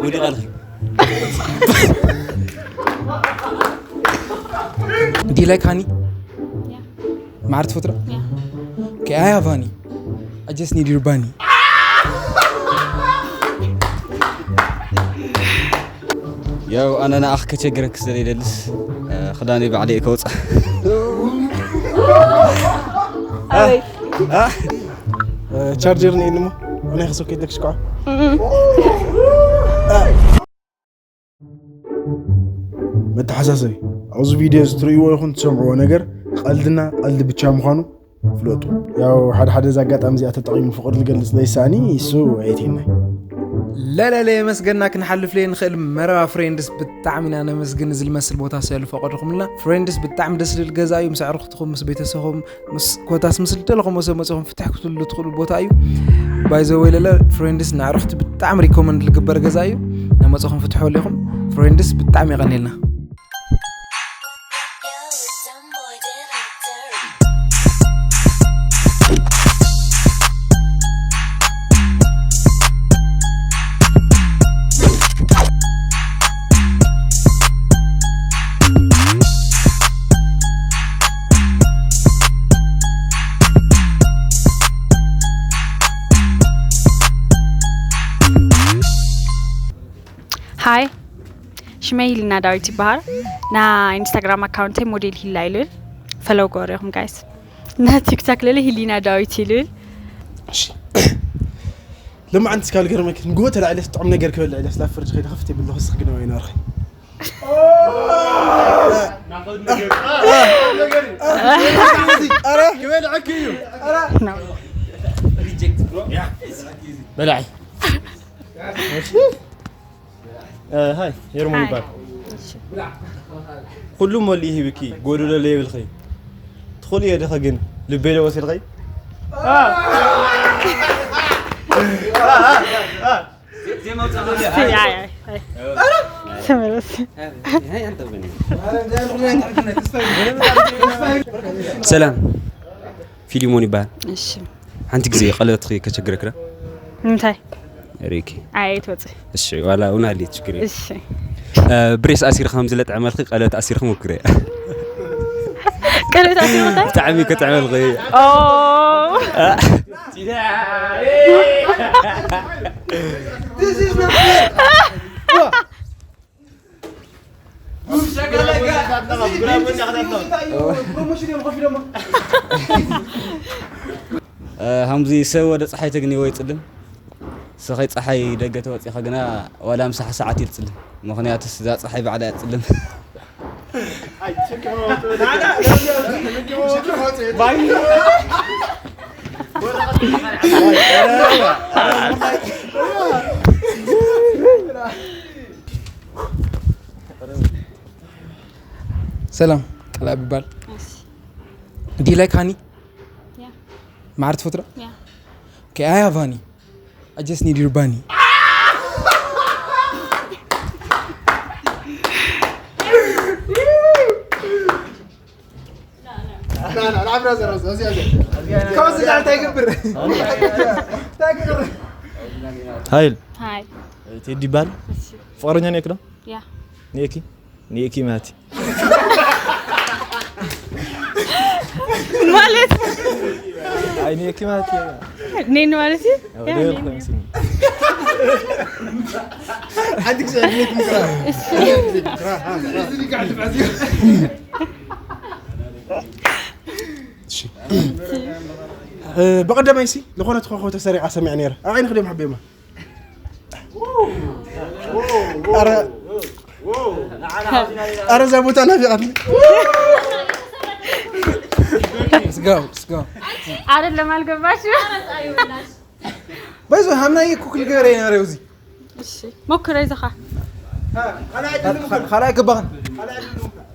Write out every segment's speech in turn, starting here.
ወዲቐልኺ። Do you like honey? ማዕር ትፈትሮ? Okay, I have honey. I just need your bunny. ያው ኣነ ንኣኽ ከቸግረክ ስለ ይደልስ ክዳነይ ባዕለይ ከውፅእ። ኣበይ ቻርጀር ነይንሞ ናይ ክሰብ ከይደክሽ ከዓ መተሓሳሰቢ፣ ኣብዚ ቪድዮ እዚ ትርእይዎ ይኹን ትሰምዕዎ ነገር ቀልድና ቀልዲ ብቻ ምዃኑ ፍለጡ። ያው ሓደ ሓደ እዚ ኣጋጣሚ እዚኣ ተጠቒሙ ፍቕሪ ዝገልጽ ዘይሰኣኒ እሱ ኣየትየናይ። ለለለ የመስገና ክንሓልፍ ለየ ንኽእል መረባ ፍሬንድስ ብጣዕሚ ኢና ነመስግን። እዚ ዝመስል ቦታ ስለ ዝፈቐድኹምልና ፍሬንድስ ብጣዕሚ ደስ ዝብል ገዛ እዩ። ምስ ኣዕሩኽትኹም ምስ ቤተሰብኹም ምስ ኮታስ ምስ ዝደለኹም ሰብ መፅኹም ፍትሕ ክትብሉ ትኽእሉ ቦታ እዩ። ባይዘወይ ለለ ፍሬንድስ ንኣዕሩኽቲ ብጣዕሚ ሪኮመንድ ዝግበር ገዛ እዩ። ናይ መፅኹም ፍትሑ ኣለኹም ፍሬንድስ ብጣዕሚ የቐኒልና። ሃይ ሽመይ ሂሊና ዳዊት ይበሃል። ና ኢንስታግራም ኣካውንተይ ሞዴል ሂላ ይልል ፈለው ገበሩ ኢኹም ጋይስ። ና ቲክቶክ ለለ ሂሊና ዳዊት ይልል። እሺ ልማዓንቲ ስካል ገርመክ ንግሆ ተላዕለ ጥዑም ነገር ክበልዕ ኢለ ስላብ ፍርጅ ከይደ ከፍት የብሎ ክስኽ ግን ወይ ናርኸ ክበልዐኪ እዩ በላዒ ሃይ ሄርሞን ይባል። ኩሉ መሊኡ ሂብኪ ጎደሎ ለየብልኺ ትኽእልዮ ዲኺ ግን ልበይ ለወሲድኺ። ተመለስ። ሰላም ፊሊሞን ይበሃል። እሺ ሓንቲ ግዜ ቀለበትኺ ከቸግረክዳ እንታይ ሪኪ ኣየት ወፅእ እሺ ዋላ እውን ኣልየት ችግር የለን። እሺ እ፣ ብሬስ ኣሲርካ ከም ዝለጥዐመልኺ ቀለበት ኣሲርካ ሞክረ ቀለበት ኣሲርካ እንታይ ብጣዕሚ ከጥዕመልኺ ኦ እ፣ ከምዚ ሰብ ወደ ፀሓይ ተግንይዎ ይፅልም ሰኸይ ፀሓይ ደገ ተወፂኻ ግና ዋላ ምሳሕ ሰዓት ይልፅልም ምኽንያቱስ እዛ ፀሓይ ባዕላ እያ ትፅልም ሰላም ቀላብ ይባል። Do you like honey? Yeah. ማዕር ትፈትሮ? Yeah. Okay, I have honey. I just need your bunny. ሃይል ሃይ ቴዲ ይባል ፍቅረኛ ነክ ዶ ያ ኔኪ ኔኪ ማቲ ማለት ኣይ ኔኪ ማቲ ኔን ማለት እዩ ያ ኔን። ሓንቲ ግዜ ዕድሜ ትምክራ ብቐደማይ ሲ ዝኾነት ኮኾ ተሰሪዓ ሰሚዐ ነይረ ኣብ ዓይኒ ክደም ሓቢማ ኣረ ኣረ እዛ ቦታ ናፊቓትኒ Let's go, let's go. አይደለም አልገባሽ ባይዞ ሃምናዬ እኮ ክልገበረ ነረ እዚ እሺ ሞክረ ይዘኻ ካልኣይ ገባኽን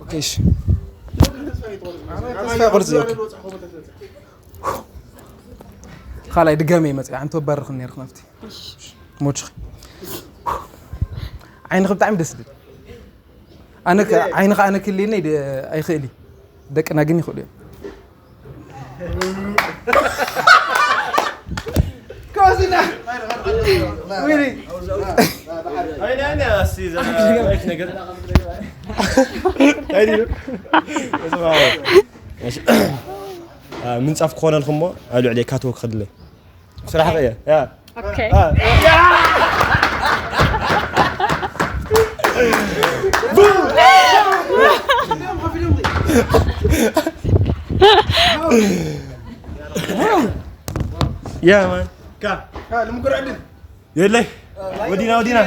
ኦኬ እሺ ተስፋ ይቆርጽ ኦኬ ካልኣይ ድጋሚ ይመጽእ ሓንቲ ወባርኽን ነርክ ናብቲ ሞችኺ ዓይንኺ ብጣዕሚ ደስ ድል ኣነ ከ- ዓይንኺ ኣነ ክልየኒ ድ- ኣይኽእል እዩ ደቅና ግን ይኽእሉ እዮም ወይኔ። ኣይነ፣ ኣይነ፣ እስቲ ዘ-፣ ማይክ ነገር። ኣይዲሉ። ምንጻፍ ክኾነልኩም እሞ ኣብ ልዕሊ ካትዎ ክኸድለይ። ስራሕ ቀየ። ያ። ኦኬ። ያ። ያ ማን። ካ። ካ፣ ልምኩር ዕድል። የለይ። ወዲና፣ ወዲና።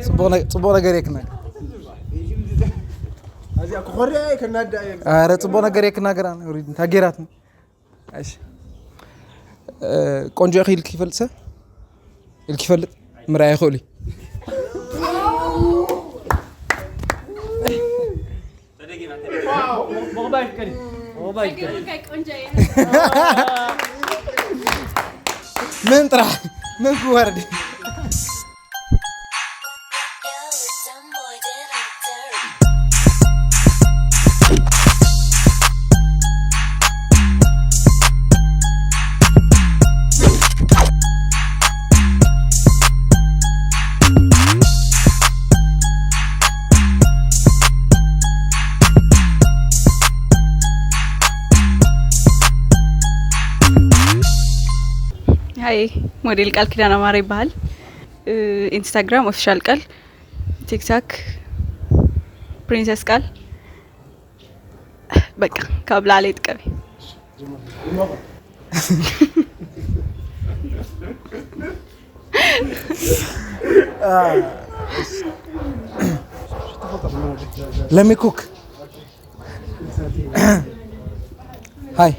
ጽቡቕ ነ-፣ ጽቡቕ ነገር የክና። ኣዚኣ ክኾርያ እየ፣ ከናዳ እየ። ኣረ፣ ጽቡቕ ነገር የክናገር ኣነ፣ ኦሪድ፣ እንታይ ገይራትኒ? እሺ። እ፣ ቆንጆ ኢኺ ኢልኪ ይፈልጥ ሰብ? ኢልኪ ይፈልጥ? ምርኣይ ይኽእል እዩ። ምን ጥራሕ? ምን ክወርድ? ሃይ፣ ሞዴል ቃል ኪዳን ኣማረ ይበሃል። እ፣ ኢንስታግራም ኦፊሻል ቃል፣ ቲክቶክ ፕሪንሰስ ቃል። በቃ ካብ ላዕሊ ጥቀሚ። ለሚ ኩክ። ሃይ።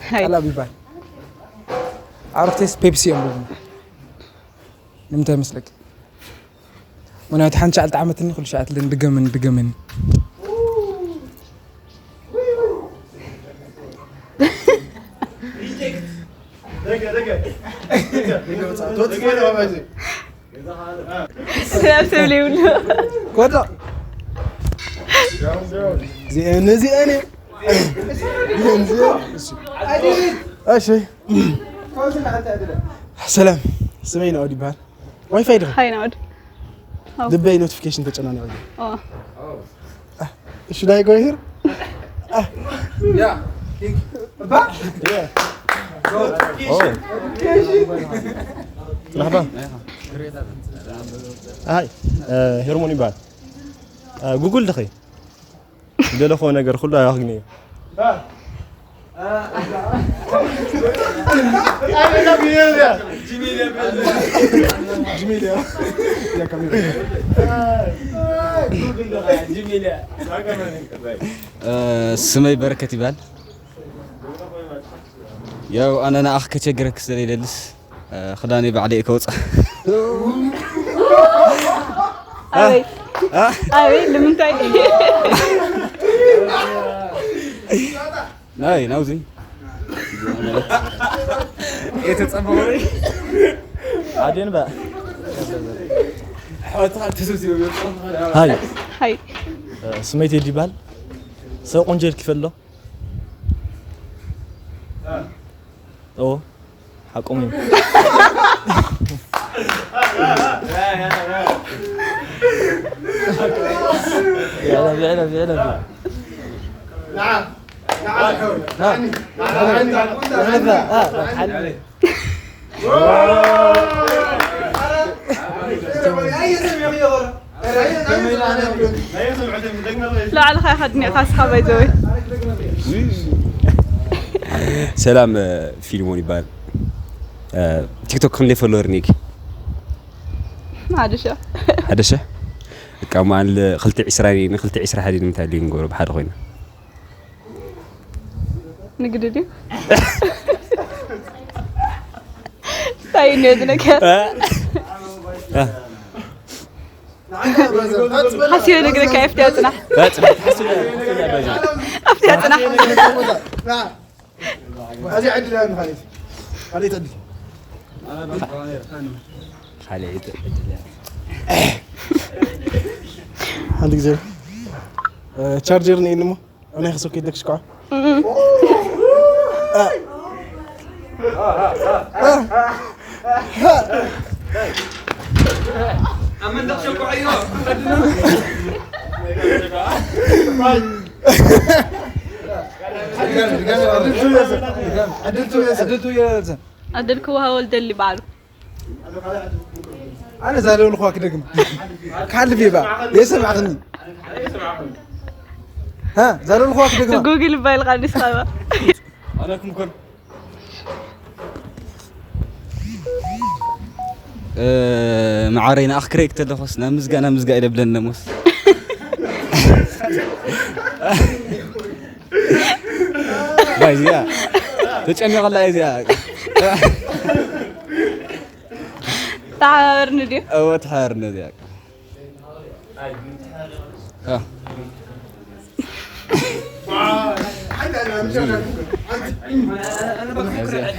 ሃይ። ጠላብ ይባል። ኣረፍቴስ ፔፕሲ እዮም ዝብሉ። ንምንታይ መስለኪ? ምክንያቱ ሓንቲ ሻዕ ተዓመትኒ፣ ኩሉ ሻዕ ትልን ድገምን ድገምን። ሰብ ትብል ይብሉ። ኮታ። እዚአን፣ እዚአን። እሺ። ሰላም፣ ስመይ ናኦድ ይበሃል። ዋይፋይ ዲኻ? ሃይ ናኦድ። ኣው። ልበይ ኖቲፊኬሽን ተጨናኒቑ እዩ። ኦ። እሺ፣ ዳይ ጎይህር? ያ። ባ? ኦ። ጽናሕባ። ኣይ፣ እ፣ ሄርሞን ይበሃል። እ፣ ጉግል ድኺ? ዝደለኽዎ ነገር ኩሉ ኣኽግንዮ። እ፣ ስመይ በረከት ይበሃል። ያው ኣነ ንኣኽ ከቸግረክ ስለ ይደልስ፣ እ፣ ክዳነይ ባዕለይ እየ ከውፅእ። ኣበይ? እ? ኣበይ? ንምንታይ? ናይ፣ ናብዚ። የተጸበወ። ኣዴን በ። ኣሕዋትኻ ተሰብሲቦም ይወጽኡ። ሃይ። ሃይ። እ፣ ስመይ ቴዲ ይበሃል። ሰብ ቆንጆ ኢልኪ ይፈልጥ ዶ? ኦ፣ ሓቆም እዩ። ላዕልኻ ኢኻ ድኒቕካ እስኻ ባይዘወይ። ሰላም፣ እ፣ ፊልሞን ይበሃል። እ፣ ቲክቶክ ክንደይ ፎሎወር ኔኪ? ሓደ ሺሕ። ሓደ ሺሕ? እቃ መኣል ክልተ ዒስራ ኒ-፣ ንክልተ ዒስራ ሓደ ንምንታይ ድዩ ንገብሮ ብሓደ ኮይና? ንግዲ ድዩ? እንታይ እዩ ነዚ ነገር? እ? እ? ሓሲበ ነግረካ፣ ኤፍቲ ኣጽናሕ። እ፣ ጽናሕ፣ ሓሲበ፣ ሓሲበ፣ ሓሲበ። ኣብቲ ኣጽናሕ። እዚ ዕድል እያ፣ ካልኣይቲ፣ ካልኣይቲ ዕድል። ካልኣይቲ ዕድል እያ። ሓንቲ ግዜ፣ እ፣ ቻርጀር ነይኒ እሞ፣ ኣነ ክሰብ ከይደክሽ ከዓ። እም። እ። ኣደል ክወሃቦ ልደሊ በዓሉ። ኣነ ዛለልኳ ክደግም። ካልፍ ይባ የሰማዕክኒ። ዛለልኳ ክደግም። ጉግል ባይልካ ንስኻ። ኣነ ክምኮን መዓረይ ንኣኽክረይ ክተለኾስ ናብ ምዝጋ ናብ ምዝጋ ኢለ ብለን ነሞስ። ባይ እዚኣ ተጨሚቐላ እያ እዚኣ። ተሓባበርኒ ድዩ? እወ ተሓባበርኒ እዚኣ።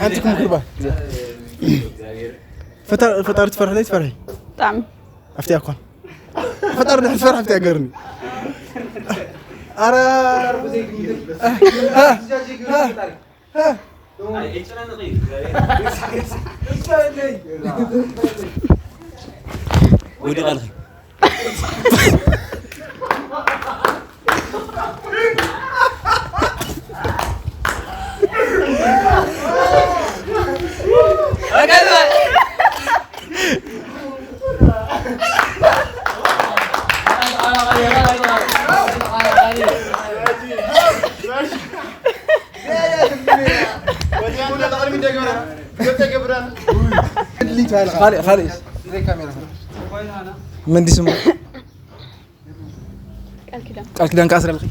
ሓንቲ ክምክር ባ ፈጣሪ ትፈርሒ ዘይትፈርሒ? ብጣዕሚ። ኣብቲ ኣኳ ፈጣሪ ድሕር ትፈርሒ ኣብቲ ኣገርኒ። ኣረ ወዲቓልኺ። ካልእ ካልእ መን ድዩ ስሙ? ቃል ኪዳን ከኣ ስረልኺ።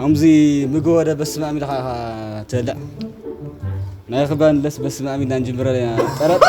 ኣምዚ ምግቢ ወደ በስመ ኣብ ኢልካ ትበልዕ ናይ ክባን ለስ በስመ ኣብ ኢልና እንጅምረ ጠረጠ